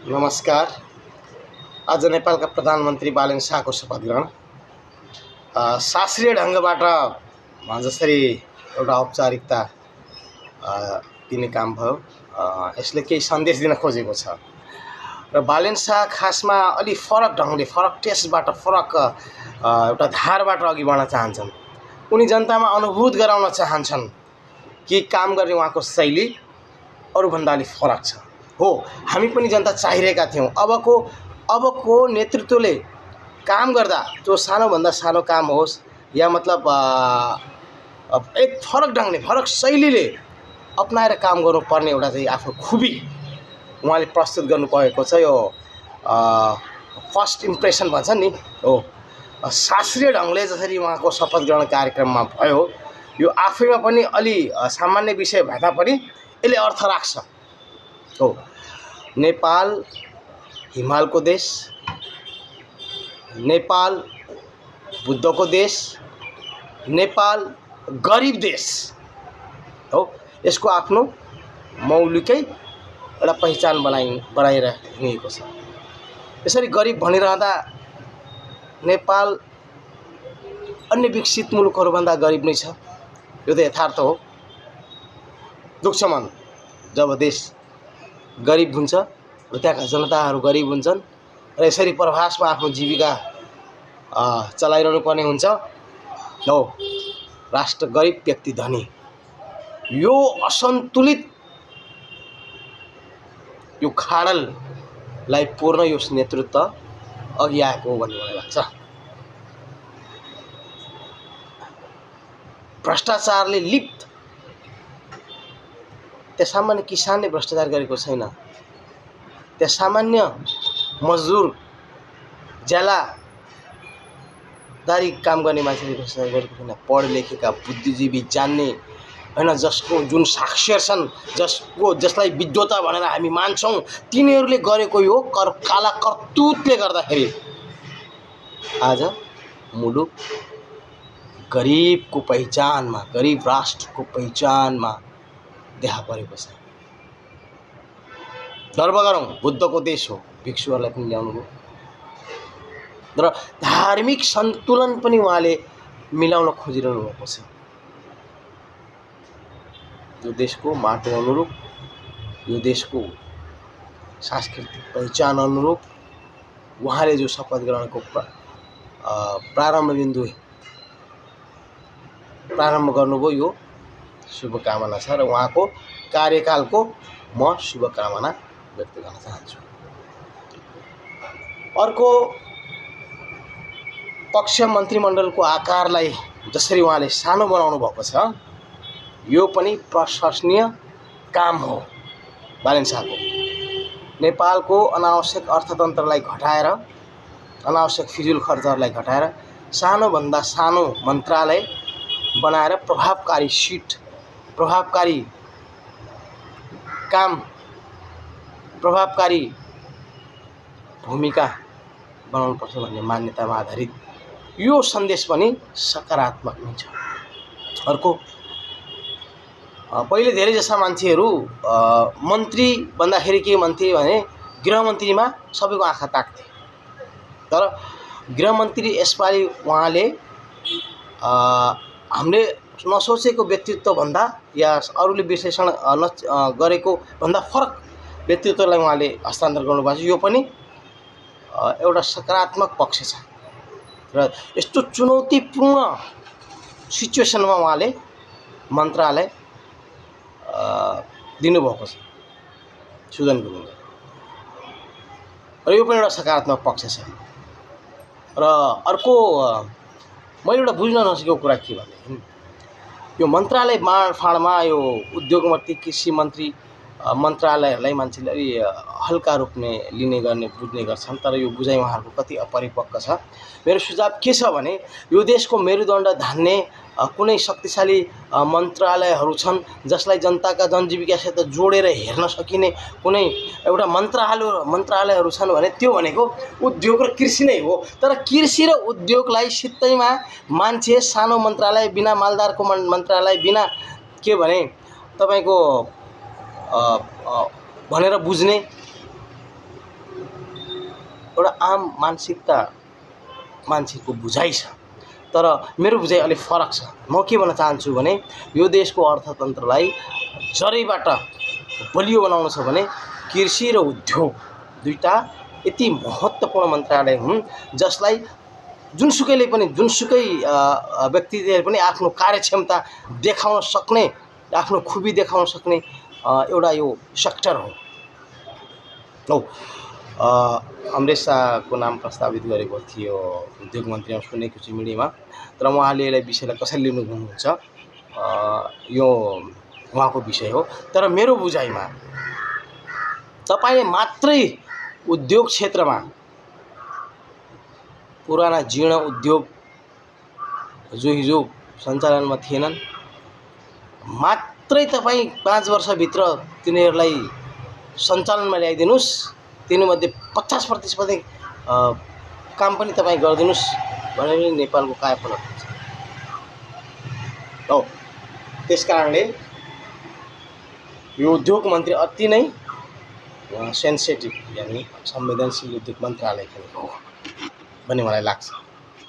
नमस्कार। आज नेपालका प्रधानमन्त्री बालेन शाहको शपथ ग्रहण शास्त्रीय ढङ्गबाट जसरी एउटा औपचारिकता दिने काम भयो। यसले केही सन्देश दिन खोजेको छ र बालेन शाह खासमा अलि फरक ढङ्गले फरक टेस्टबाट फरक एउटा धारबाट अघि बढ्न चाहन्छन्। उनी जनतामा अनुभूत गराउन चाहन्छन् कि काम गर्ने उहाँको शैली अरूभन्दा अलि फरक छ। हो, हामी पनि जनता चाहिरहेका थियौँ। अबको नेतृत्वले काम गर्दा त्यो सानोभन्दा सानो काम होस् या मतलब एक फरक ढङ्गले फरक शैलीले अपनाएर काम गर्नुपर्ने एउटा चाहिँ आफ्नो खुबी उहाँले प्रस्तुत गर्नुभएको छ। यो फर्स्ट इम्प्रेसन भन्छ नि, हो शास्त्रीय ढङ्गले जसरी उहाँको शपथ ग्रहण कार्यक्रममा भयो, यो आफैमा पनि अलि सामान्य विषय भए तापनि यसले अर्थ राख्छ। हो, नेपाल हिमालको देश, नेपाल बुद्धको देश, नेपाल गरिब देश हो। यसको आफ्नो मौलिकै एउटा पहिचान बनाएर हिँडेको छ। यसरी गरिब भनिरहँदा नेपाल अन्य विकसित मुलुकहरूभन्दा गरिब नै छ, यो त यथार्थ हो। दुख्छ मन जब देश गरिब हुन्छ र त्यहाँका जनताहरू गरिब हुन्छन् र यसरी प्रवासमा आफ्नो जीविका चलाइरहनु पर्ने हुन्छ। हो, राष्ट्र गरिब व्यक्ति धनी, यो असन्तुलित यो खाडललाई पूर्ण यो नेतृत्व अघि आएको हो भन्ने मलाई लाग्छ। भ्रष्टाचारले लिप्त त्यहाँ सामान्य किसानले भ्रष्टाचार गरेको छैन, त्यहाँ सामान्य मजदुर ज्यालादारी काम गर्ने मान्छेले भ्रष्टाचार गरेको छैन। पढ लेखेका बुद्धिजीवी जान्ने हैन, जसको जुन साक्षर छन्, जसलाई विद्वता भनेर हामी मान्छौँ, तिनीहरूले गरेको यो काला करतुतले गर्दाखेरि आज मुलुक गरिबको पहिचानमा, गरिब राष्ट्रको पहिचानमा देखा परेको छ। गर्व गरौँ, बुद्धको देश हो। भिक्षुहरूलाई पनि ल्याउनु भयो र धार्मिक सन्तुलन पनि उहाँले मिलाउन खोजिरहनु भएको छ। यो देशको माटो अनुरूप, यो देशको सांस्कृतिक पहिचान अनुरूप उहाँले जो शपथ ग्रहणको प्रारम्भ गर्नुभयो, यो शुभकामना छ र उहाँको कार्यकालको म शुभकामना व्यक्त गर्न चाहन्छु। अर्को पक्ष मन्त्रीमण्डलको आकारलाई जसरी उहाँले सानो बनाउनु भएको छ, यो पनि प्रशंसनीय काम हो। बालेन शाहको नेपालको अनावश्यक अर्थतन्त्रलाई घटाएर, अनावश्यक फिजुल खर्चहरूलाई घटाएर सानोभन्दा सानो मन्त्रालय बनाएर प्रभावकारी सिट, प्रभावकारी काम, प्रभावकारी भूमिका बनाउनुपर्छ भन्ने मान्यतामा आधारित यो सन्देश पनि सकारात्मक नै छ। अर्को, पहिले धेरै जस्ता मान्छेहरू मन्त्री भन्दाखेरि के भन्थे भने गृहमन्त्रीमा सबैको आँखा ताक्थे, तर गृहमन्त्री यसपालि उहाँले हामीले नसोचेको व्यक्तित्वभन्दा या अरूले विश्लेषण गरेको भन्दा फरक व्यक्तित्वलाई उहाँले हस्तान्तरण गर्नुभएको छ। यो पनि एउटा सकारात्मक पक्ष छ र यस्तो चुनौतीपूर्ण सिचुएसनमा उहाँले मन्त्रालय दिनुभएको छ सुदन गुरुङले र यो पनि एउटा सकारात्मक पक्ष छ। र अर्को, मैले एउटा बुझ्न नसकेको कुरा के भने यो मन्त्रालय बाँडफाँडमा यो उद्योग मन्त्री, कृषि मन्त्री मन्त्रालयहरूलाई मान्छेले अलि हल्का रूपले लिने गर्ने बुझ्ने गर्छन्, तर यो बुझाइ उहाँहरूको कति अपरिपक्व छ। मेरो सुझाव के छ भने यो देशको मेरुदण्ड धान्ने कुनै शक्तिशाली मन्त्रालयहरू छन् जसलाई जनताका जनजीविकासित जोडेर हेर्न सकिने कुनै एउटा मन्त्रालयहरू छन् भने त्यो भनेको उद्योग र कृषि नै हो। तर कृषि र उद्योगलाई सित्तैमा मान्छे सानो मन्त्रालय बिना मालदारको मन्त्रालय बिना के भने तपाईँको भनेर बुझ्ने एउटा आम मानसिकता मान्छेको बुझाइ छ। तर मेरो बुझाइ अलिक फरक छ। म के भन्न चाहन्छु भने यो देशको अर्थतन्त्रलाई जरैबाट बलियो बनाउनु छ भने कृषि र उद्योग दुईटा यति महत्त्वपूर्ण मन्त्रालय हुन् जसलाई जुनसुकैले पनि जुनसुकै व्यक्तिले पनि आफ्नो कार्यक्षमता देखाउन सक्ने, आफ्नो खुबी देखाउन सक्ने एउटा यो सेक्टर हो। अमरेश शाहको नाम प्रस्तावित गरेको थियो उद्योग मन्त्रीमा सुनेको छु मिडियामा, तर उहाँले यसलाई विषयलाई कसरी लिनु भन्नुहुन्छ यो उहाँको विषय हो। तर मेरो बुझाइमा तपाईँले मात्रै उद्योग क्षेत्रमा पुराना जीर्ण उद्योग जो हिजो सञ्चालनमा थिएनन् मात्रै तपाईँ 5 वर्षभित्र तिनीहरूलाई सञ्चालनमा ल्याइदिनुस्, तिनीमध्ये 50% काम पनि तपाईँ गरिदिनुस् भने पनि नेपालको कायापलट हुन्छ। हो, त्यसकारणले यो उद्योग मन्त्री अति नै सेन्सिटिभ यानि संवेदनशील उद्योग मन्त्रालय हो भन्ने मलाई लाग्छ।